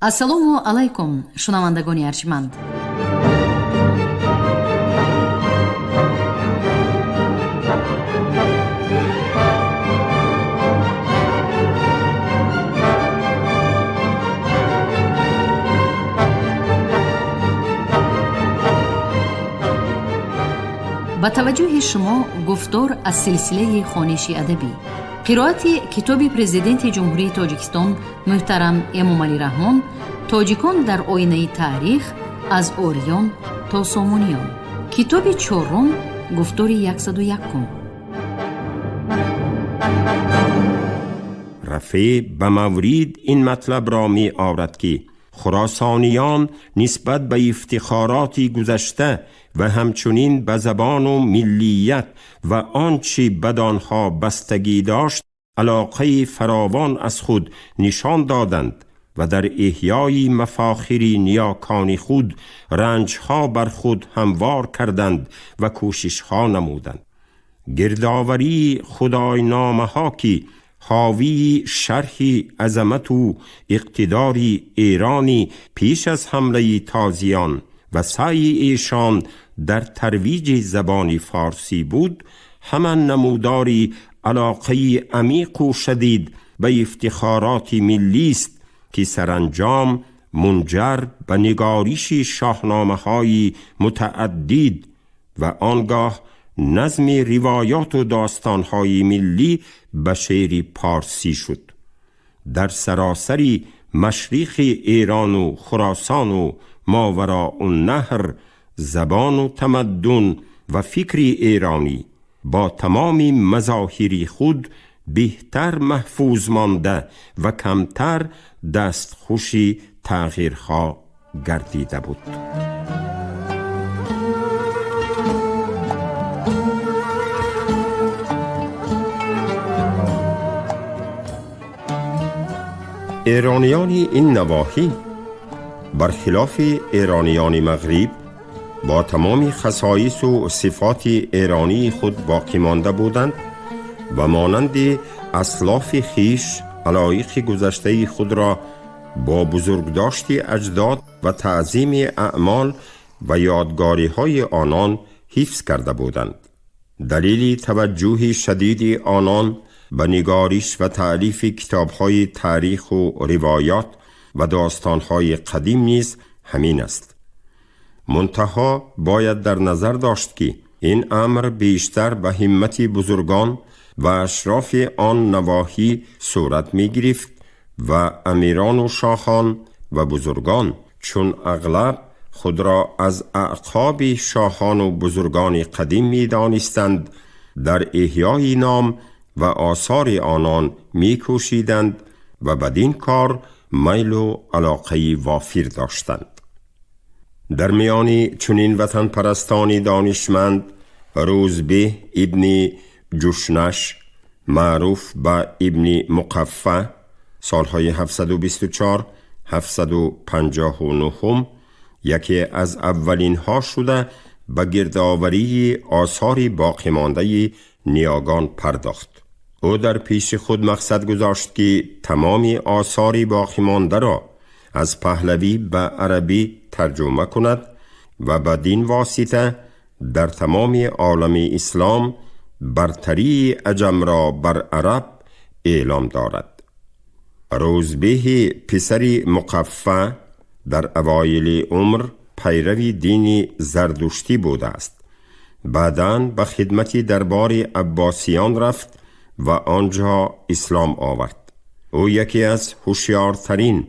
Ассалому алайкум, шунавандагони арҷманд. Ба таваҷҷӯҳи шумо гуфтор аз силсилаи хониши адабӣ, қироати китоби Президенти Ҷумҳурии Тоҷикистон муҳтарам Эмомалӣ Раҳмон «Тоҷикон дар оинаи таърих: аз ориён то сомониён», китоби чорум, гуфтори 101. Рафеъ ба маврид ин матлабро меорад, ки хуросониён нисбат ба ифтихороти гузашта ва ҳамчунин ба забону миллият ва он чи бадонҳо бастагӣ дошт алоқаи фаровон аз худ нишон доданд ва дар эҳёи мафохири ниёкони худ ранҷҳо бар худ ҳамвор карданд ва кӯшишҳо намуданд. Гирдоварии худойномаҳо, ки ҳовии шарҳи азамату иқтидори эрони пеш аз ҳамлаи тозиён ва саъйи эшон дар тарвиҷи забони форсӣ буд, ҳама намудори алоқаи амиқу шадид ба ифтихороти миллист, ки саранҷом мунҷар ба нигориши шоҳномаҳои мутааддид ва он гоҳ назми ривояту достонҳои миллӣ ба шеъри парсӣ шуд. Дар саросари машриқи Эрону Хуросону Мовароуннаҳр забону тамаддун ва фикри эронӣ бо тамоми мазоҳири худ беҳтар маҳфуз монда ва камтар дастхуши тағйирҳо гардида буд. Эрониёни ин навоҳӣ бархилофи эрониёни мағриб бо тамоми хасоису сифоти эронии худ боқӣ монда буданд ва монанди аслофи хиш алоиқи гузаштаи худро бо бузургдошти аҷдод ва таъзими аъмол ва ёдгориҳои онон ҳифз карда буданд. Далели таваҷҷӯҳи шадиди онон ба нигориш ва таълифи китобҳои таъриху ривоят ва достонҳои қадим низ ҳамин аст. Мунтаҳо бояд дар назар дошт, ки ин амр бештар ба ҳиммати бузургон ва ашрофи он навоҳӣ сурат мегирифт ва амирону шоҳон ва бузургон, чун ағлаб худро аз аъқоби шоҳону бузургони қадим медонистанд, дар эҳёи ном ва осори онон мекӯшиданд ва бадин кор майлу алоқаи вофир доштанд. Дар миёни чунин ватанпарастони донишманд Рӯзбеҳ ибни Ҷушнаш, маъруф ба Ибни Муқаффа, солҳои 724 759, яке аз аввалинҳо шуда ба гирдоварии осори боқимондаи ниёгон пардохт. Ӯ дар пеши худ мақсад гузошт, ки тамоми осори боқимондаро аз паҳлавӣ ба арабӣ тарҷума кунад ва бадин восита дар тамоми олами ислом бартарии аҷамро бар араб эълом дорад. Рӯзбеҳи писари Муқаффа дар авоили умр пайрави дини зардуштӣ будааст. Баъдан ба хидмати дарбори аббосиён рафт ва он ҷо ислом овард. Ӯ яке аз ҳушёртарин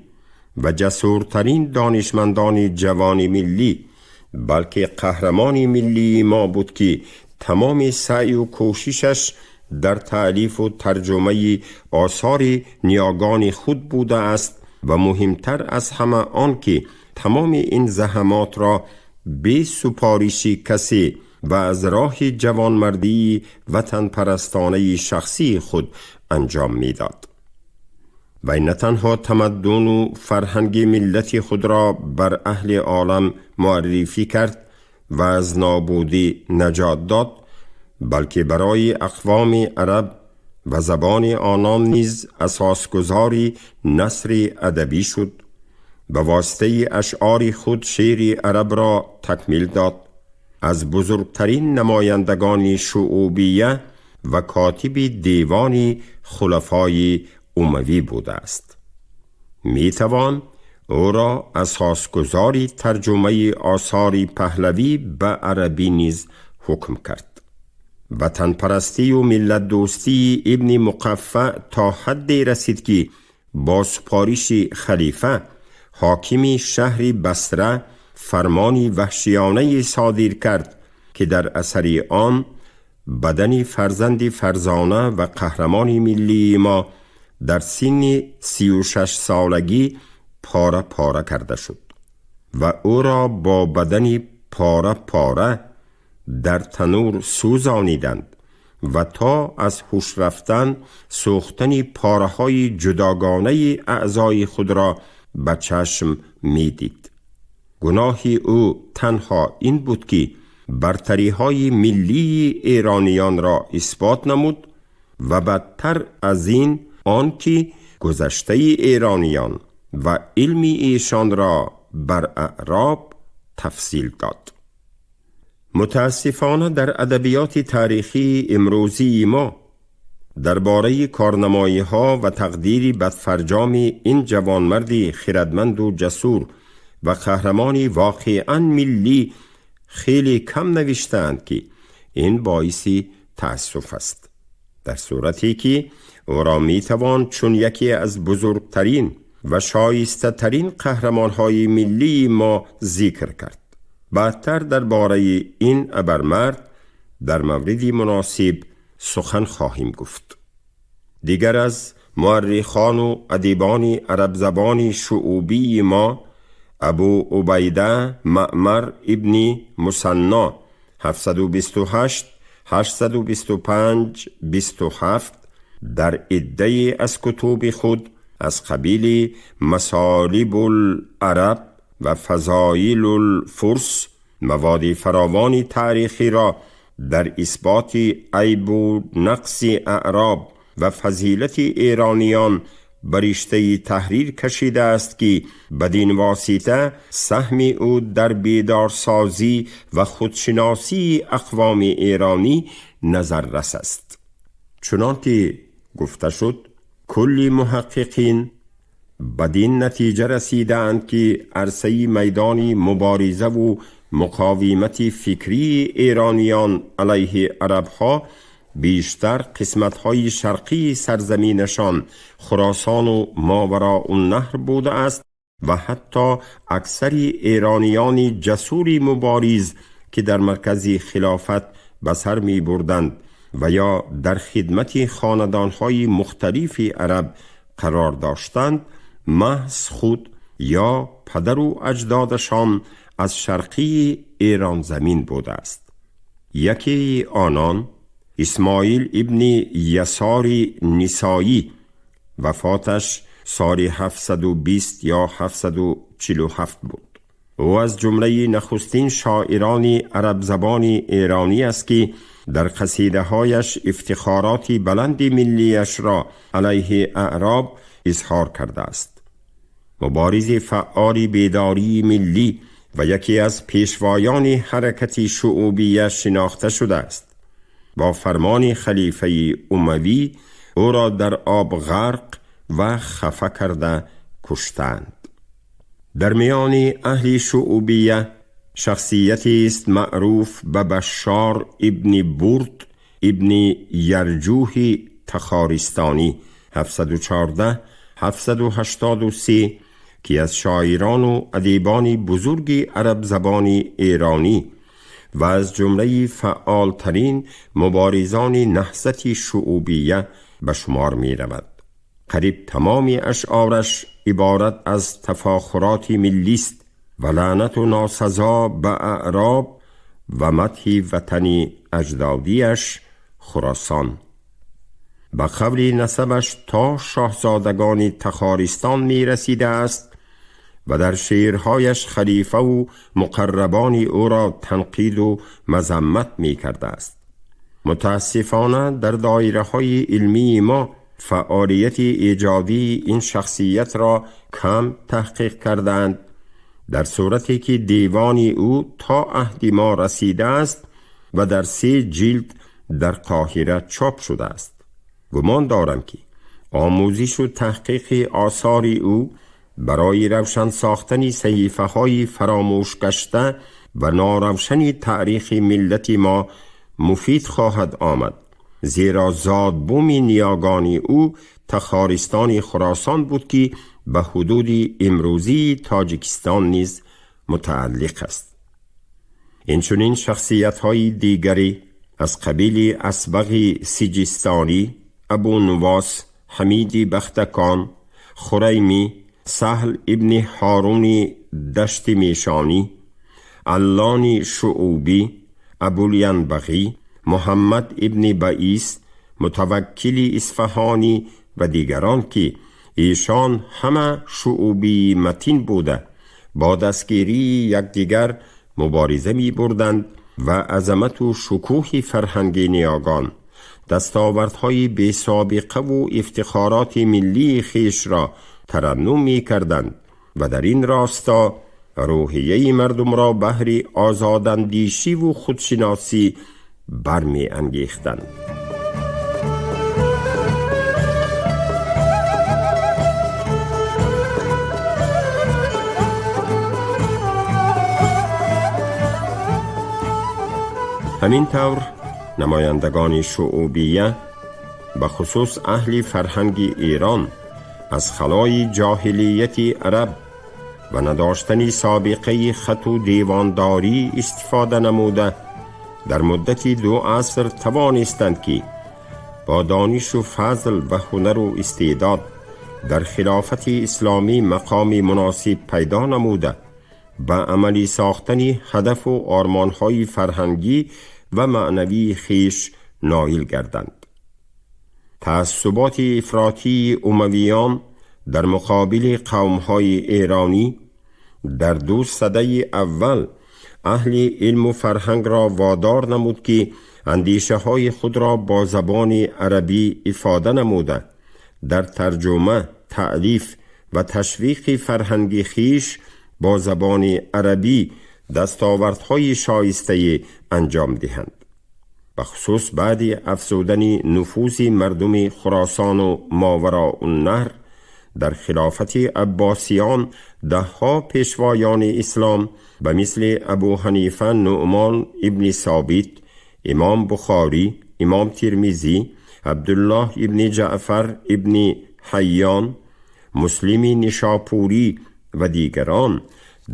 ва ҷасуртарин донишмандони ҷавони миллӣ, балки қаҳрамони миллии мо буд, ки тамоми саъю кӯшишаш дар таълифу тарҷумаи осори ниёгони худ будааст ва муҳимтар аз ҳама он ки тамоми ин заҳамотро бе супориши касе ва аз роҳи ҷавонмардии ватанпарастонаи шахсии худ анҷом медод. Вай на танҳо тамаддуну фарҳанги миллати худро бар аҳли олам муаррифӣ кард ва аз нобудӣ наҷот дод, балки барои ақвоми араб ва забони онон низ асосгузори насри адабӣ шуд. به واسطه اشعار خود شعر عرب را تکمیل داد. از بزرگترین نمایندگان شعوبیه و کاتب دیوان خلفای اموی بوده است. می توان او را اساسگذار ترجمه آثار پهلوی به عربی نیز حکم کرد. وطن پرستی و ملت دوستی ابن مقفع تا حدی رسید که با سپارش خلیفه حاکم شهر بصره فرمانی وحشیانه صادر کرد که در اثر آن بدن فرزند فرزانه و قهرمان ملی ما در سن 36 سالگی پاره پاره کرده شد و او را با بدن پاره پاره در تنور سوزانیدند و تا از هوش رفتن سوختن پاره های جداگانه اعضای خود را به چشم می دید. گناه او تنها این بود که برتری های ملی ایرانیان را اثبات نمود و بدتر از این آن که گذشته ایرانیان و علم ایشان را بر اعراب تفصیل داد. متاسفانه در ادبیات تاریخی امروزی ما درباره کارنمایی ها و تقدیر بدفرجام این جوانمرد خردمند و جسور و قهرمان واقعا ملی خیلی کم نوشتند که این باعث تأسف است، در صورتی که او را می توان چون یکی از بزرگترین و شایسته ترین قهرمان های ملی ما ذکر کرد. بعدتر درباره این ابرمرد در موردی مناسب سخن خواهیم گفت. دیگر از مورخان و ادیبان عرب زبان شعوبی ما ابو عبیده معمر ابن مثنی 728 825 27 در عده از کتب خود از قبیل مسالب العرب و فضایل الفرس مواد فراوان تاریخی را در اثبات عیب و نقص اعراب و فضیلت ایرانیان به رشته تحریر کشیده است که بدین واسطه سهم او در بیدارسازی و خودشناسی اقوام ایرانی نظر رس است. چنانکه گفته شد، کل محققین بدین نتیجه رسیدند که عرصه میدان مبارزه و مقاومت فکری ایرانیان علیه عربها بیشتر قسمت‌های شرقی سرزمینشان خراسان و ماوراء النهر بوده است و حتی اکثر ایرانیان جسور مبارز که در مرکز خلافت به سر می بردند و یا در خدمت خاندانهای مختلف عرب قرار داشتند، محض خود یا پدر و اجدادشان از شرقی ایران زمین بوده است. یکی آنان اسماعیل ابن یسار نسایی، وفاتش سال 720 یا 747 بود. او از جمله نخستین شاعران عرب زبان ایرانی است که در قصیده هایش افتخارات بلند ملیش را علیه اعراب اظهار کرده است. مبارز فعال بیداری ملی و یکی از پیشوایان حرکت شعوبیه شناخته شده است. با فرمان خلیفه اموی او را در آب غرق و خفه کرده کشتند. در میان اهل شعوبیه شخصیتی است معروف به بشار ابن برد ابن یرجوه تخارستانی 714 783 که از شاعران و ادیبان بزرگ عرب زبان ایرانی و از جمله فعالترین مبارزان نهضت شعوبیه به شمار می رود. قریب تمام اشعارش عبارت از تفاخرات ملی است و لعنت و ناسزا به اعراب و مدح وطن اجدادیش خراسان. به قول نسبش تا شاهزادگان تخارستان می رسیده است و در شعرهایش خلیفه و مقربان او را تنقید و مذمت می کرده است. متاسفانه در دایره های علمی ما فعالیت ایجادی این شخصیت را کم تحقیق کردند، در صورتی که دیوان او تا عهد ما رسیده است و در 3 جلد در قاهره چاپ شده است. گمان دارم که آموزش و تحقیق آثار او برای روشن ساختن صحیفه‌های فراموش گشته و ناروشن تاریخ ملت ما مفید خواهد آمد، زیرا زادبوم نیاگان او تخارستان خراسان بود که به حدود امروزی تاجیکستان نیز متعلق است. اینچنین شخصیت‌های دیگری از قبیل اسبغ سجستانی، ابو نواس، حمید بختکان، خریمی، سهل ابن هارون دشت میشانی، علان شعوبی، ابوالینبغی، محمد ابن بعیس، متوکل اصفهانی و دیگران که ایشان همه شعوبی متین بوده با دستگیری یکدیگر مبارزه می بردند و عظمت و شکوه فرهنگ نیاگان، دستاوردهای بی سابقه و افتخارات ملی خویش را ترنم می کردند و در این راستا روحیه مردم را بهر آزاداندیشی و خودشناسی برمی انگیختند. همین طور نمایندگان شعوبیه به خصوص اهل فرهنگ ایران از خلای جاهلیت عرب و نداشتن سابقه خط و دیوانداری استفاده نموده در مدت 2 عصر توانستند که با دانش و فضل و هنر و استعداد در خلافت اسلامی مقام مناسب پیدا نموده به عملی ساختن هدف و آرمانهای فرهنگی و معنوی خویش نایل گردند. تعصبات افراطی امویان در مقابل قومهای ایرانی در 2 سده اول اهل علم و فرهنگ را وادار نمود که اندیشه های خود را با زبان عربی افاده نموده در ترجمه، تألیف و تشویق فرهنگی خویش با زبان عربی دستاوردهای شایسته انجام دهند. بخصوص بعد افزودن نفوذ مردم خراسان و ماوراء النهر در خلافت عباسیان، دهها پیشوایان اسلام به مثل ابو حنیفه نعمان ابن ثابت، امام بخاری، امام ترمذی، عبدالله ابن جعفر ابن حیان، مسلم نشاپوری و دیگران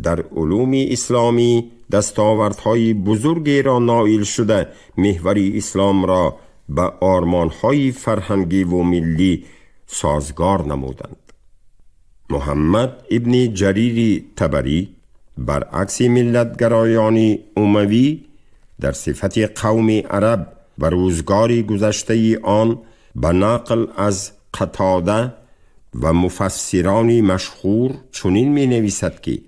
در علوم اسلامی دستاوردهای بزرگی را نائل شده محور اسلام را به آرمانهای فرهنگی و ملی سازگار نمودند. محمد ابن جریر طبری برعکس ملتگرایان اموی در صفت قوم عرب و روزگار گذشته آن به نقل از قتاده و مفسران مشهور چنین می نویسد که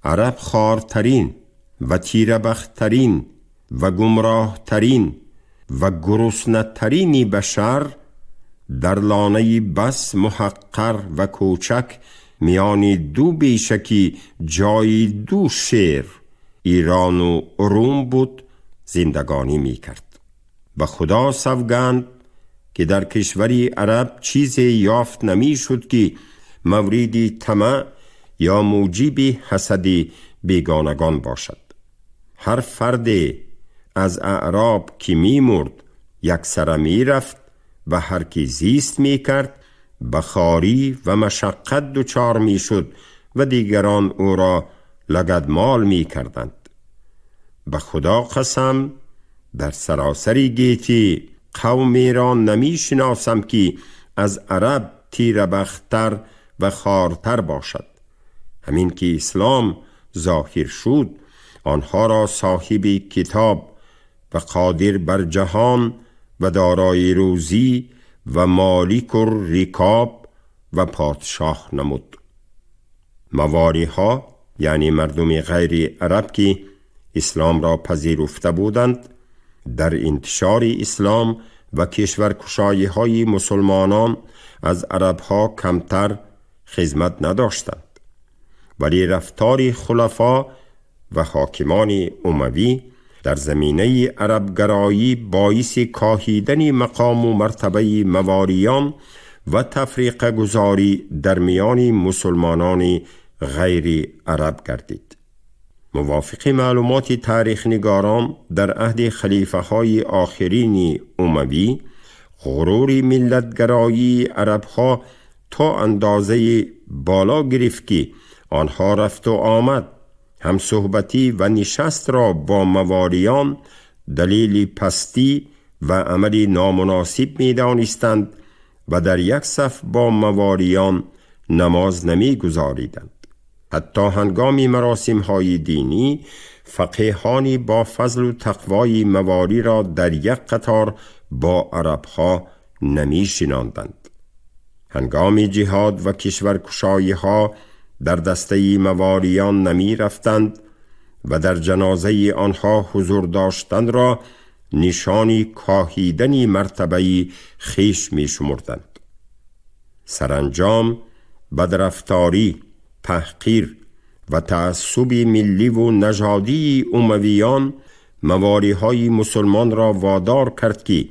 عرب خوارترین و تیره‌بخت‌ترین و گمراه‌ترین و گرسنه‌ترین بشر در لانه بس محقر و کوچک میان 2 بیشکی جای 2 شیر ایران و روم بود زندگانی می کرد. به خدا سوگند که در کشور عرب چیزی یافت نمی شد که مورد طمع یا موجب حسد بیگانگان باشد. هر فرد از اعراب که می مرد یک سره می رفت و هر کی زیست می کرد به خواری و مشقت دچار می شد و دیگران او را لگدمال می کردند. به خدا قسم در سراسر گیتی قومی را نمی شناسم که از عرب تیره‌بخت‌تر و خوارتر باشد. همین که اسلام ظاهر شد آنها را صاحب کتاب و قادر بر جهان و دارای روزی و مالک الرکاب و پادشاه نمود. مواریها یعنی مردم غیر عرب که اسلام را پذیرفته بودند در انتشار اسلام و کشورکشایی های مسلمانان از عربها کمتر خدمت نداشتند، ولی رفتار خلفا و حاکمان اموی در زمینه عربگرایی باعث کاهیدن مقام و مرتبه مواریان و تفریق گذاری در میان مسلمانان غیر عرب گردید. موافق معلومات تاریخ نگاران، در عهد خلیفه های آخرین اموی غرور ملتگرایی عربها تا اندازه بالا گرفت که آنها رفت و آمد، هم صحبتی و نشست را با مواریان دلیل پستی و عمل نامناسب می دانستند و در یک صف با مواریان نماز نمی گذاریدند. حتی هنگام مراسم های دینی فقیهانی با فضل و تقوای مواری را در یک قطار با عربها نمی شناندند. هنگام جهاد و کشورکشایی ها در دسته مواریان نمی رفتند و در جنازه آنها حضور داشتن را نشانی کاهیدن مرتبه خویش می شمردند. سرانجام بدرفتاری، تحقیر و تعصب ملی و نژادی امویان مواری های مسلمان را وادار کرد که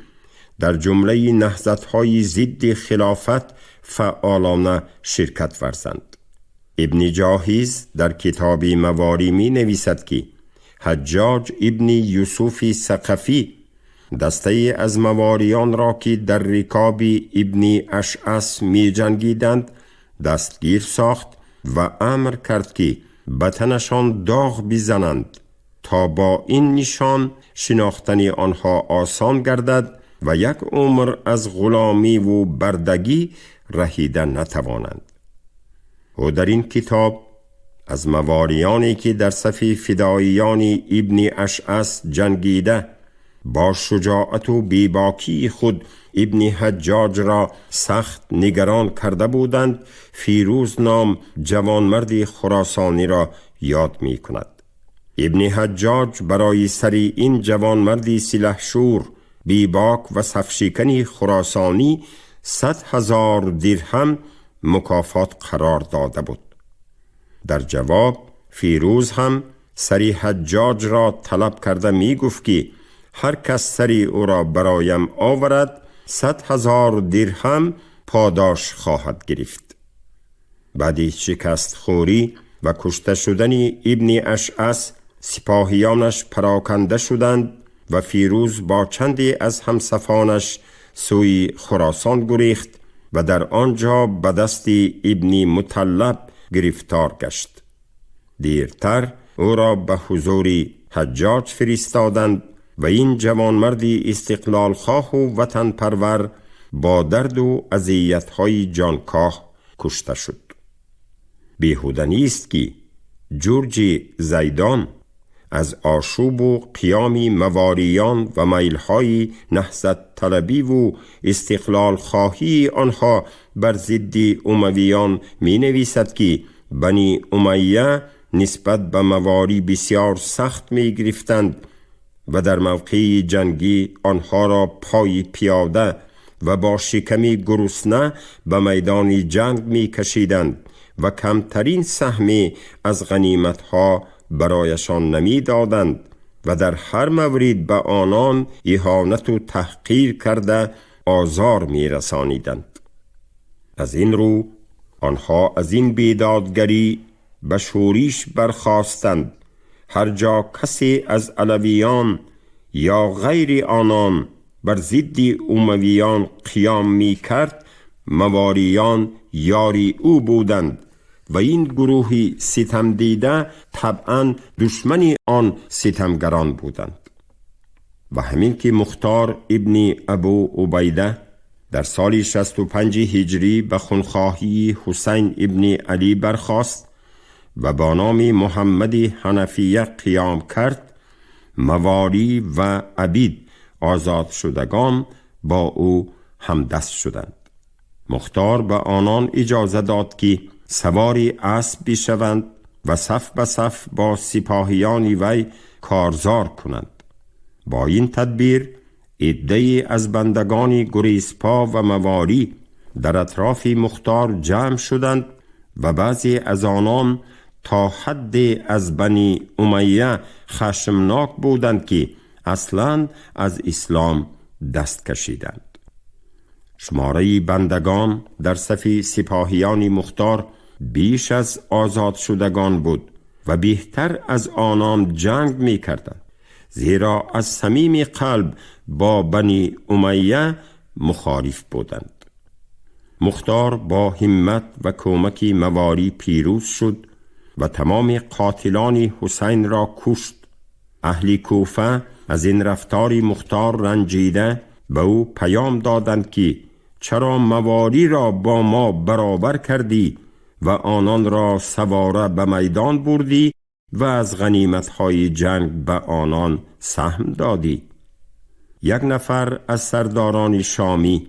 در جمله نهضت های ضد خلافت فعالانه شرکت ورزند. ابن جاهز در کتاب مواری می نویسد که حجاج ابن یوسف ثقفی دسته از مواریان را که در رکاب ابن اشعث می جنگیدند دستگیر ساخت و امر کرد که به تنشان داغ بزنند تا با این نشان شناختن آنها آسان گردد و یک عمر از غلامی و بردگی رهیده نتوانند. او در این کتاب از مواریانی که در صف فداییان ابن اشعث جنگیده با شجاعت و بیباکی خود ابن حجاج را سخت نگران کرده بودند، فیروز نام جوانمرد خراسانی را یاد می کند. ابن حجاج برای سر این جوانمرد سلحشور، بیباک و صفشکن خراسانی 100,000 درهم مکافات قرار داده بود. در جواب فیروز هم سری حجاج را طلب کرده می گفت که هر کس سری او را برایم آورد 100,000 درهم پاداش خواهد گرفت. بعد شکست خوری و کشته شدن ابن اشعث سپاهیانش پراکنده شدند و فیروز با چندی از همصفانش سوی خراسان گریخت و در آنجا به دست ابن مطلب گرفتار گشت. دیرتر او را به حضور حجاج فرستادند و این جوانمرد استقلال خواه و وطن پرور با درد و اذیت‌های جانکاه کشته شد. بیهوده نیست که جورج زیدان از آشوب و قیام مواریان و میلهای نهضت طلبی و استقلال خواهی آنها بر ضد امویان می نویسد که بنی امیه نسبت به مواری بسیار سخت می گرفتند و در موقع جنگی آنها را پای پیاده و با شکمی گرسنه به میدان جنگ می کشیدند و کمترین سهمی از غنیمتها برایشان نمی دادند و در هر مورد به آنان اهانت و تحقیر کرده آزار می رسانیدند. از این رو آنها از این بیدادگری به شورش برخاستند. هر جا کسی از علویان یا غیر آنان بر ضد امویان قیام می کرد، مواریان یاری او بودند و این گروه ستم دیده طبعا دشمن آن ستمگران بودند. و همین که مختار ابن ابو عبیده در سال 65 هجری به خونخواهی حسین ابن علی برخاست و با نام محمد حنفیه قیام کرد، مواری و عبید آزاد شدگان با او همدست شدند. مختار به آنان اجازه داد که سواری اسب بشوند و صف به صف با سپاهیان وی کارزار کنند. با این تدبیر عده‌ای از بندگان گریزپا و مواری در اطراف مختار جمع شدند و بعضی از آنان تا حد از بنی امیه خشمناک بودند که اصلاً از اسلام دست کشیدند. شماره بندگان در صف سپاهیان مختار بیش از آزاد شدگان بود و بهتر از آنان جنگ می کردند، زیرا از صمیم قلب با بنی امیه مخالف بودند. مختار با همت و کمک مواری پیروز شد و تمام قاتلان حسین را کشت. اهل کوفه از این رفتار مختار رنجیده به او پیام دادند که چرا مواری را با ما برابر کردی و آنان را سواره به میدان بردی و از غنیمت‌های جنگ به آنان سهم دادی. یک نفر از سرداران شامی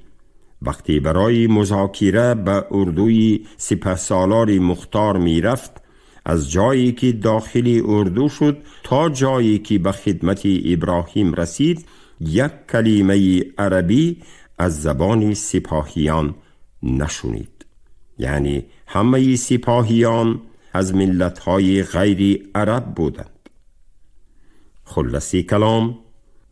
وقتی برای مذاکره به اردوی سپهسالار مختار می رفت، از جایی که داخل اردو شد تا جایی که به خدمت ابراهیم رسید، یک کلمه عربی از زبان سپاهیان نشنید. یعنی همه سپاهیان از ملت‌های غیر عرب بودند. خلاصه کلام،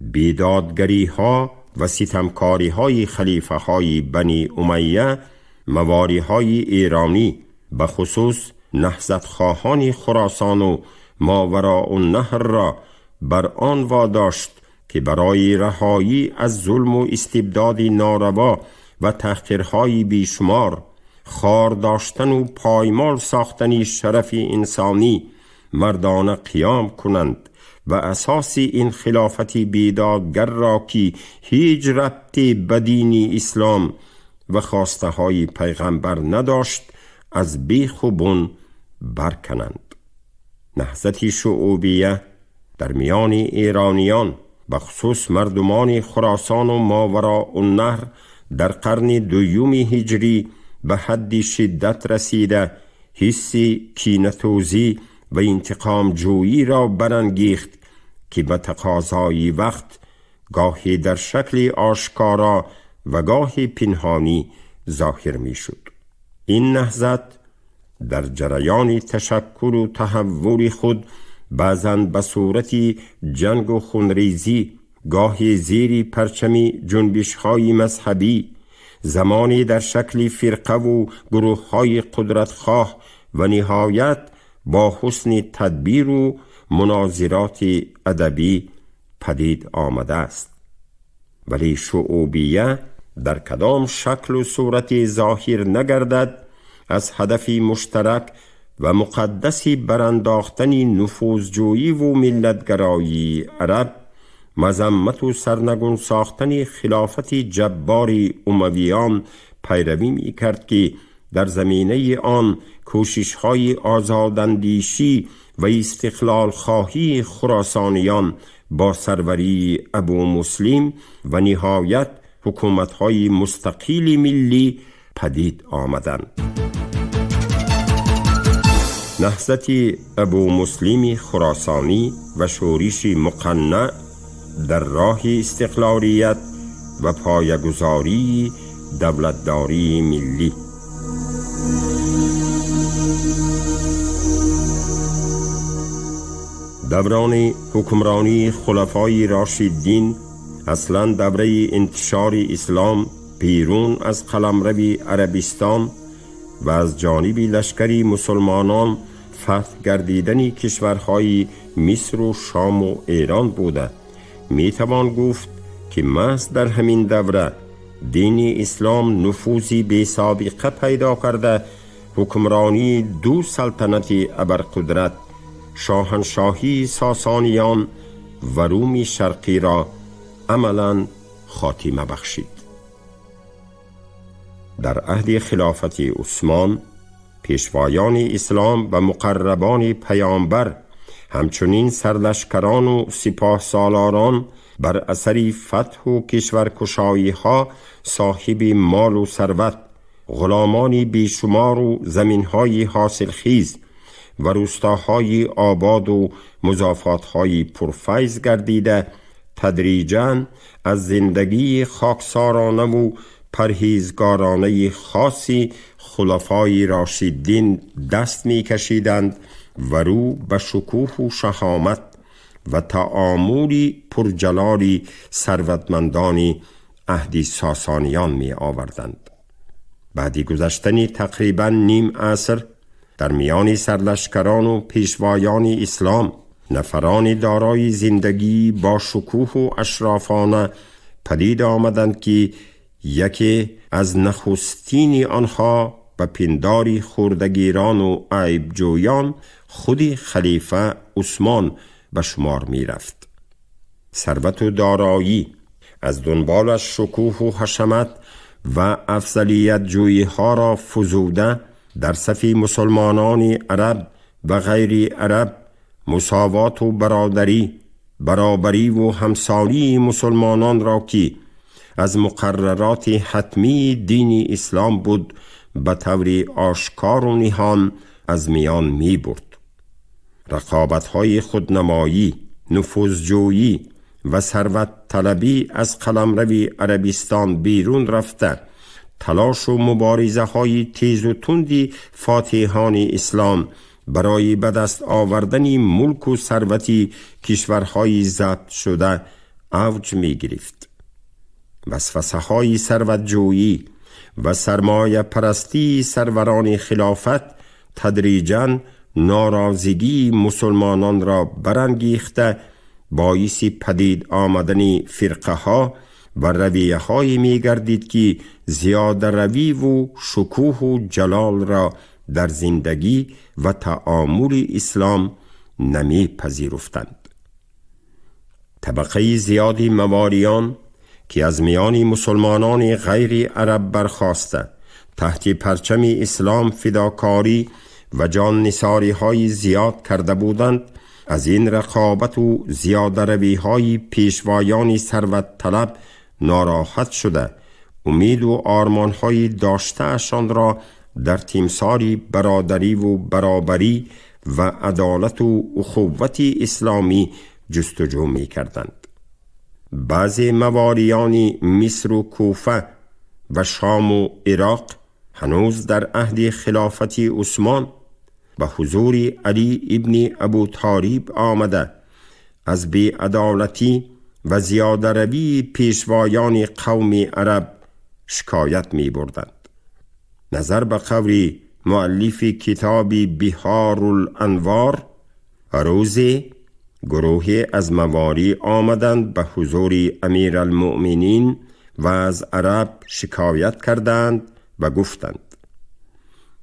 بیدادگری‌ها و ستمکاری‌های خلیفه‌های بنی امیه، مواری‌های ایرانی، به خصوص نهضت‌خواهان خراسان و ماوراء النهر را بر آن واداشت که برای رهایی از ظلم و استبداد ناروا و تحقیرهای بیشمار، خار داشتن و پایمال ساختن شرف انسانی مردانه قیام کنند و اساس این خلافت بیدادگر را که هیچ ربطی به دین اسلام و خواسته های پیغمبر نداشت از بیخ و بن برکنند. نهضت شعوبیه در میان ایرانیان، بخصوص مردمان خراسان و ماوراء النهر، در قرن دوم هجری به حد شدت رسیده، حس کینه‌توزی و انتقام جویی را برانگیخت که به تقاضای وقت گاهی در شکل آشکارا و گاهی پنهانی ظاهر می شد. این نهضت در جریان تشکل و تحول خود بعضاً به صورت جنگ و خونریزی، گاهی زیر پرچم جنبش‌های مذهبی، زمانی در شکل فرقه و گروه‌های قدرتخواه و نهایت با حسن تدبیر و مناظرات ادبی پدید آمده است. ولی شعوبیه در کدام شکل و صورت ظاهر نگردد، از هدف مشترک و مقدس برانداختن نفوذجویی و ملتگرایی عرب، مذمت و سرنگون ساختن خلافت جبار امویان پیروی می کرد که در زمینه آن کوشش‌های آزاداندیشی و استقلال خواهی خراسانیان با سروری ابو مسلم و نهایت حکومت‌های مستقل ملی پدید آمدند. نهضت ابو مسلم خراسانی و شورش مقنع در راه استقلالیت و پایه‌گذاری دولتداری ملی. دوران حکمرانی خلفای راشدین اصلاً دوره انتشار اسلام بیرون از قلمرو عربستان و از جانب لشکری مسلمانان فتح گردیدن کشورهای مصر و شام و ایران بوده. می توان گفت که محض در همین دوره دین اسلام نفوذی بی سابقه پیدا کرده، حکمرانی دو سلطنت ابرقدرت، شاهنشاهی ساسانیان و روم شرقی را عملاً خاتمه بخشید. در عهد خلافت عثمان، پیشوایان اسلام و مقربان پیامبر، همچنین سرلشکران و سپاه سالاران بر اثر فتح و کشورکشایی ها صاحب مال و ثروت، غلامان بیشمار و زمینهای حاصلخیز و روستاهای آباد و مضافاتهای پرفیض گردیده، تدریجاً از زندگی خاکسارانه و پرهیزگارانه خاصی خلفای راشدین دست می کشیدند و رو به شکوه و شهامت و تعاملی پرجلالی ثروتمندان عهد ساسانیان می آوردند. بعدی گذشتن تقریبا نیم عصر در میان سرلشکران و پیشوایان اسلام نفران دارای زندگی با شکوه و اشرافانه پدید آمدند که یکی از نخستین آنها به پنداری خوردگیران و عیبجویان خود خلیفه عثمان به شمار می رفت. ثروت و دارایی از دنبالش شکوه و حشمت و افضلیت جویی ها را فزوده در صف مسلمانان عرب و غیر عرب مساوات و برادری، برابری و همسانی مسلمانان را که از مقررات حتمی دین اسلام بود به طور آشکار و نهان از میان می برد. رقابت های خودنمایی، نفوذجویی و ثروت طلبی از قلمرو عربستان بیرون رفته تلاش و مبارزه های تیز و تندی فاتحان اسلام برای به دست آوردن ملک و ثروت کشورهای ضبط شده اوج می گرفت. وسوسه های ثروتجویی و سرمایه پرستی سروران خلافت تدریجاً ناراضگی مسلمانان را برانگیخته باعث پدید آمدن فرقه ها و رویه های می گردید که زیاده روی و شکوه و جلال را در زندگی و تعامل اسلام نمی پذیرفتند. طبقه زیادی مواریان که از میان مسلمانان غیر عرب برخاسته تحت پرچم اسلام فداکاری و جان نثاری های زیاد کرده بودند، از این رقابت و زیاده روی های پیشوایان ثروت طلب ناراحت شده امید و آرمان های داشته را در تیمساری برادری و برابری و عدالت و اخوت اسلامی جستجو می کردند. بعضی مواریان مصر و کوفه و شام و عراق هنوز در عهد خلافت عثمان به حضور علی ابن ابو طالب آمده از بی‌عدالتی و زیاده روی پیشوایان قوم عرب شکایت می بردند. نظر به قول مؤلف کتاب بحار الانوار، روزی گروهی از مواری آمدند به حضور امیرالمؤمنین و از عرب شکایت کردند و گفتند: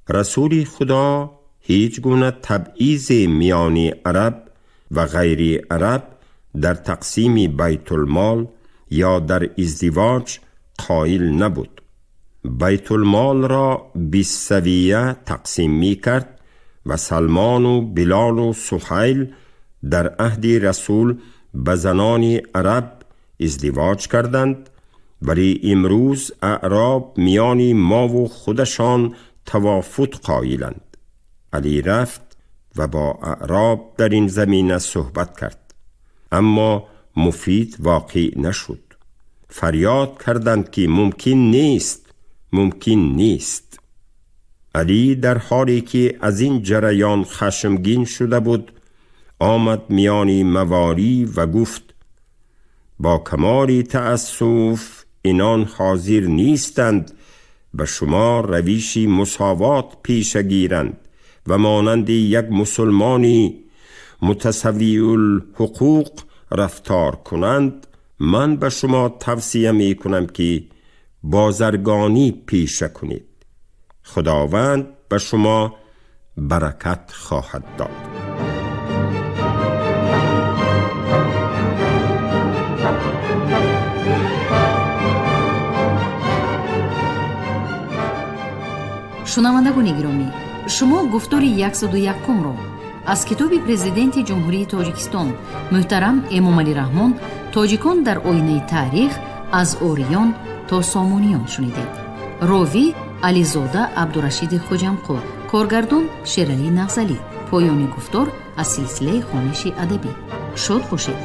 رسول خدا هیچ گونه تبعیض میان عرب و غیر عرب در تقسیم بیت المال یا در ازدواج قائل نبود. بیت المال را 20 سویه تقسیم می کرد و سلمان و بلال و سهیل در عهد رسول به زنان عرب ازدواج کردند، ولی امروز اعراب میان ما و خودشان تفاوت قائلند. علی رفت و با اعراب در این زمینه صحبت کرد، اما مفید واقع نشد. فریاد کردند که ممکن نیست، ممکن نیست. علی در حالی که از این جریان خشمگین شده بود آمد میان مواری و گفت: با کمال تأسف اینان حاضر نیستند به شما رویش مساوات پیش گیرند و مانند یک مسلمانی متساوی الحقوق رفتار کنند. من به شما توصیه می کنم که بازرگانی پیشه کنید. خداوند به شما برکت خواهد داد. Шунавандагони гиромӣ, шумо гуфтори 101-умро аз китоби Президенти Ҷумҳурии Тоҷикистон муҳтарам Эмомалӣ Раҳмон «Тоҷикон дар оинаи таърих: аз ориён то сомониён» шунидед. Ровӣ Ализода Абдурашиди Хоҷамқул, коргардон Шералӣ Нағзалӣ. Поёни гуфтор аз силсилаи хониши адабӣ. Шод бошед.